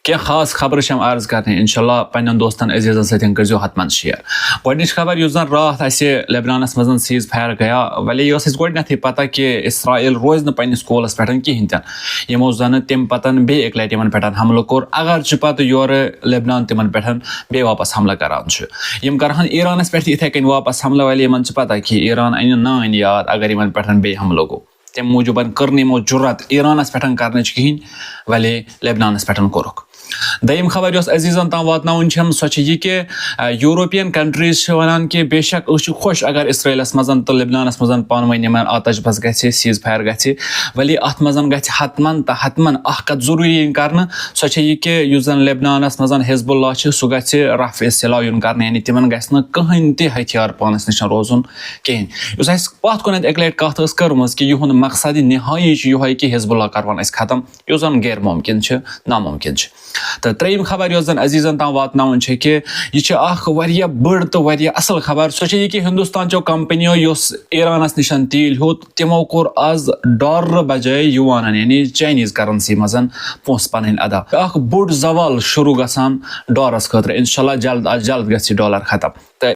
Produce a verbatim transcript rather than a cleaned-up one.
کینٛہہ خاص خبرٕ چھِ یِم عرض کرنہِ، انشاءاللہ پننٮ۪ن دوستن عزیزن سۭتۍ کٔرزیو حتمن شیئر۔ گۄڈٕنِچ خبر، یُس زن راتھ اسہِ لبنانس منٛز سیز فایر گیا، ولی یہِ ٲس اسہِ گۄڈٕنیتھٕے پتہ کہِ اسرائیل روزِ نہٕ پننِس کولس پٮ۪ٹھ کِہینۍ تہِ نہٕ۔ یِمو زن تمہِ پتہٕ بیٚیہِ اکہِ لٹہِ یِمن پٮ۪ٹھ حملہٕ کوٚر، اگر چھُ پتہٕ یورٕ لبنان تِمن پٮ۪ٹھ بیٚیہِ واپس حملہٕ کران چھُ۔ یِم کرہن ایرانس پٮ۪ٹھ تہِ یِتھے کٔنۍ واپس حملہٕ، ولی یِمن چھِ پتہ کہِ ایران انہِ نانۍ یاد اگر یِمن پٮ۪ٹھ بیٚیہِ حملہٕ گوٚو۔ تَمہِ موٗجوٗبَن کٔر نہٕ یِمو جُرت ایرانَس پٮ۪ٹھ کَرنٕچ کِہیٖنۍ، وَلے لبنانَس پٮ۪ٹھ کوٚرُکھ۔ دوٚیِم خبر یۄس عزیٖزَن تام واتناوٕنۍ چھَم، سۄ چھِ یہِ کہِ، آ، یوٗروپین کنٹریٖز چھِ وَنان کہِ بے شک أسۍ چھِ خۄش اگر اسرائیلَس منٛز تہٕ لبنانَس منٛز پانہٕ ؤنۍ یِمَن آتش بس گژھِ، سیز فایَر گژھِ، وَلے اَتھ منٛز گژھِ حتماً تہٕ حتماً اَکھ کَتھ ضروٗری یِنۍ کَرنہٕ، سۄ چھےٚ یہِ کہِ یُس زَن لبنانَس منٛز حزب اللہ چھِ، سُہ گژھِ رفع سِلاح یُن کَرنہٕ، یعنی تِمَن گژھِ نہٕ کٕہٕنۍ تہِ ہتھیار پانَس نِش روزُن کِہیٖنۍ۔ یُس اَسہِ پَتھ کُنَتھ اَکہِ لَٹہِ کَتھ ٲس کٔرمٕژ کہِ یِہُنٛد مقصد نہٲیی چھُ یِہوٚے کہِ حزب اللہ کَرون أسۍ ختم، یُس زَن غیر مُمکِن چھُ، نامُمکِن چھُ۔ تہٕ ترٛیٚیِم خبر یۄس زَن عزیٖزَن تام واتناوٕنۍ چھِ کہِ یہِ چھِ اَکھ واریاہ بٔڑ تہٕ واریاہ اَصٕل خبر۔ سۄ چھےٚ یہِ کہِ ہِندُستان چیو کمپنیو یۄس ایرانَس نِش تیٖل ہیوٚت، تِمو کوٚر آز ڈالرٕ بجایہِ یوانَن، یعنی چاینیٖز کرنسی منٛز پونٛسہٕ پَنٕنۍ ادا۔ اَکھ بوٚڑ زوال شروٗع گژھان ڈالرَس خٲطرٕ۔ انشاءاللہ جلد از جلد گژھِ یہِ ڈالر ختم۔ تہٕ